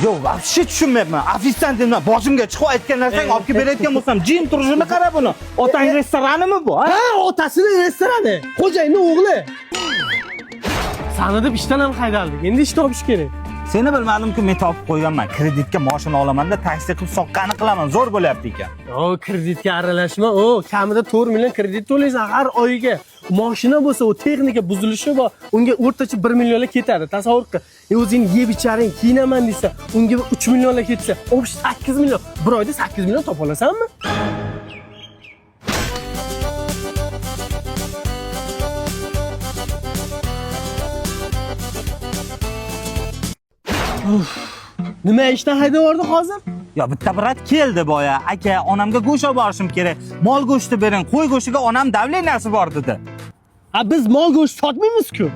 Yo'q, вообще tushunmayapman. Ofitsiant nima, boshimga chiqib aytgan narsang olib kelib berayotgan bo'lsam, jim turishini qara buni. Otang restoranimi bu, ha? Ha, otasini restorani. Xo'jayinning o'g'li. Sani deb ishdan ham haydaldik. Endi ish topish kerak. Seni bilmadimku, men topib qo'yganman. Kreditga mashina olamanda taksi qilib soqqani qilaman. Zo'r bo'lyapti ekan. O, kreditga aralashma. O, kamida 4 million kredit to'laysan har oyiga. Mashina bo'lsa, u texnika buzilishi bor. Unga o'rtacha 1 millionlar ketadi. Tasavvur qil. O'zing yeb icharing, kiyinaman desa, unga 3 millionlar ketsa, общий 8 million. Bir oyda 8 million topa olasanmi? Uf, nima ishdan haydab yubordi hozir? Yo, bitta brat keldi boya. Aka, onamga go'sht olib borishim kerak. Mol go'shti bering, qo'y go'shtiga onam давление si bor dedi. Ha, biz mol go'sht sotmaymiz-ku.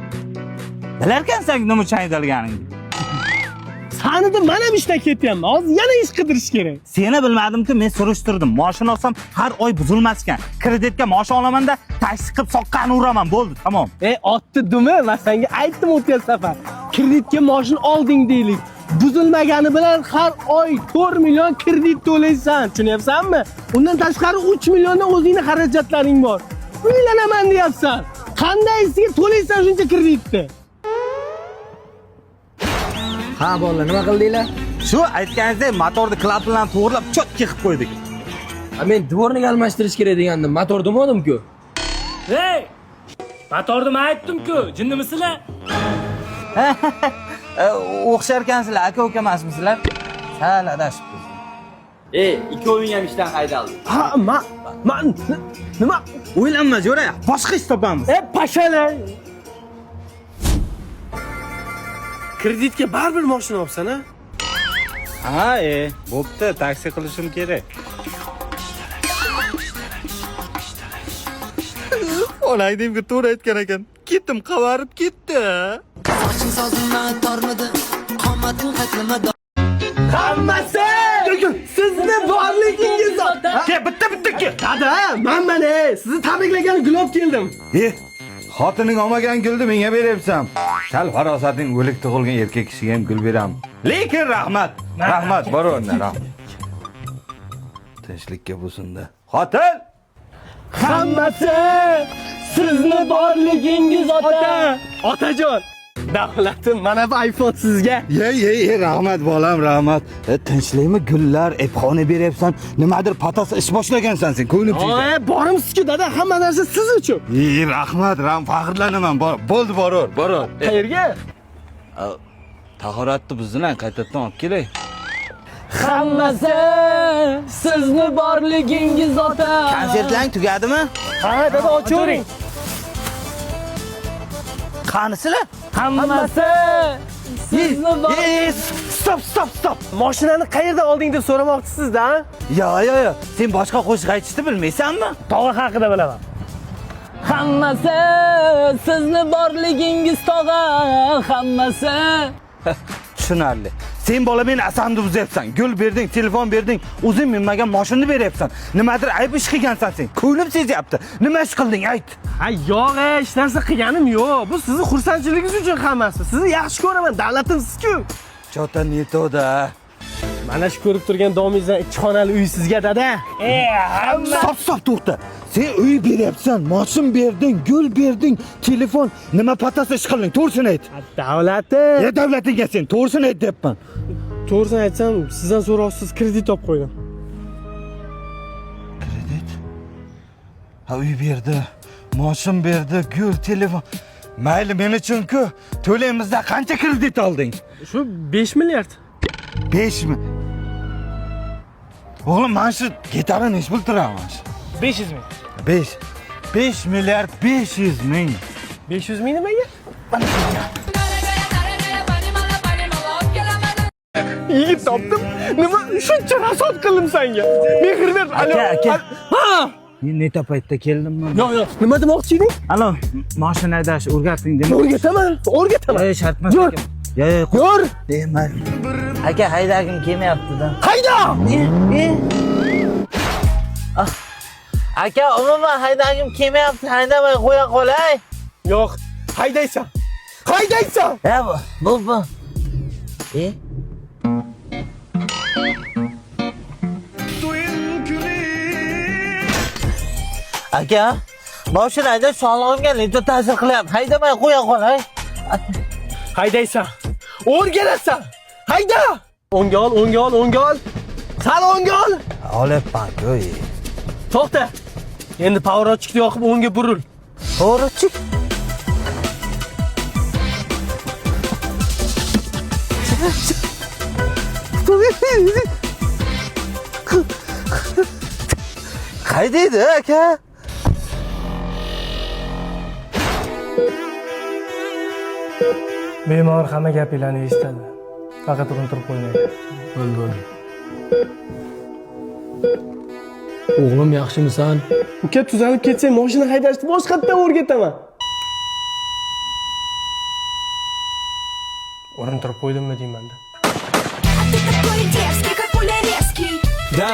Bilarkansan nima uchun haydalganingni. Sani deb men ham ishdan ketyapman. Hozir yana ish qidirish kerak. Seni bilmadimki, men surishtirdim. Mashina olsam har oy buzilmas ekan. Kreditga mashina olamanda taksi qilib soqqani uraman. Bo'ldi, tamom. Otni dumi, men senga aytdim o'tgan safar. Kreditga mashina olding deylik. Buzilmagani bilan har oy 4 million kredit to'laysan, tushunyapsanmi? Undan tashqari 3 milliondan o'zingni xarajatlaring bor. Uylanaman deyapsan. Qanday to'laysan shuncha kreditni? Ha, bolalar, nima qildinglar? Shu aytganingizdek motorni klapanlarni to'g'rilab chotki qilib qo'ydik. Ha, men dvornik almashtirish kerak degandim. Motor demadim-ku. Hey! Motorni men aytdim-ku, jinnimisizlar? O'xsharkansizlar, aka uka emasmisizlar? Sal adashibmiz. Ey, ikkoving ham ishdan haydaldi. Ha, ma nima? O'ylanma, jo'ra, boshqa ish topamiz. Pashalar. Kreditga baribir mashina olibsan, a? Ha, bo'pti, taksi qilishim kerak. Onang demga to'g'ri aytgan ekan. Ketim qavarib ketdi. Soching sozimma tormidi, qomating qatlama. Hammasi sizni borligingiz. Ke, bitta bitta ke. Dada, men mana sizni tabriklagan gul olib keldim. Xotining olmagan gulni menga beryapsan. Sal farosating o'lik tug'ilgan erkak kishiga ham gul beraman. Lekin rahmat. Rahmat, bor o'rna, rahmat. Tinchlikka bo'lsin-da. Xotin! Hammasi sizni borligingiz ota. Otajon, davlatim, mana bu iPhone sizga. Ye, ye, ye, rahmat bolam, rahmat. Tinchlikmi gullar, epxona beryapsan. Nimadir patas ish boshlagansan sen, ko'nglim Oy, borimsiz-ku dada, hamma narsa siz uchun. Ye, rahmat, rahmat, faxrlanaman. Bo'ldi, borur, borur. Qayerga? Tahoratni buzdilar, qaytadan olib kelay. Hammasi sizni borligingiz ota. Konsertlaring tugadimi? Ha, dada, ochavering. Qanisizlar? Hammasi sizni bor. Stop, stop, stop. Mashinani qayerdan olding deb so'ramoqchisiz-da? Yo, yo, yo. Sen boshqa qo'shiq aytishni bilmaysanmi? Tog'a haqida bilaman. Hammasi sizni borligingiz tog'a, hammasi. Tushunarli. Sen bola meni asamni buzyapsan. Gul berding, telefon berding, o'zing minmagan mashinani beryapsan. Nimadir ayb ish qilgansan sen. Ko'nglim sezyapti. Nima ish qilding, ayt. Ha, yo'q, hech narsa qilganim yo'q. Bu sizni xursandchiligingiz uchun hammasi. Sizni yaxshi ko'raman, davlatim siz-ku. Chota netoda. Mana shu ko'rib turgan domingizdan 2 xonali uy sizga, dada. Stop, stop, to'xta. Sen uy beryapsan, moshin berding, gul berding, telefon, nima patas ish qilding? To'g'risini ayt. Davlatim. Ya davlatingga sen to'g'risini ayt deyapman. To'g'risini aytsam, sizdan so'roqsiz kredit olib qo'ydim. Kredit? Ha, uy berdi, moshin berdi, gul, telefon. Mayli, men uchun-ku to'laymizda qancha kredit olding? Shu 5 milliard. 5 mi? O'g'lim, mana shu gitara nechi pul turadi mana shu? 500 ming. 5. 5 milliard 500 ming. 500 ming nimaga? Yigit topdim. Nima shuncha rasot qildim senga? Mehr ber. Alo. Aka, aka. Ha! Men neta paytda keldimmi? Yo'q, yo'q. Nima demoqchi eding? Alo, mashina haydash o'rgating dedim. O'rgataman, o'rgataman. Ey, shart emas. Yur. Yo, yo, Yur. Mayli. Aka, haydagim kelmayapti-da. Hayda! Aka, umuman haydagim kelmayapti, haydamay qo'ya qolay. Yo'q, haydaysan. Haydaysan. Ha, bu. Aka, mashina haydash sog'lig'imga necha ta'sir qilyapti. Haydamay qo'ya qolay. Haydaysan. O'rganasan. Hayda! O'ngga ol, o'ngga ol, o'ngga ol. Sal o'ngga ol. Olyapman-ku. To'xta. Endi поворотчик ni yoqib o'ngga buril. Поворотчик. Qayda edi aka? Bemor hamma gapinglarni eshitadi. Faqat urintirib qo'ymaydi. Bo'ldi, bo'ldi. O'g'lim, yaxshimisan? Uka, tuzalib ketsang, mashina haydashni boshqatdan o'rgataman. Urintirib qo'ydimmi deymanda. А ты такой дерзкий, как пуля резкий. Да.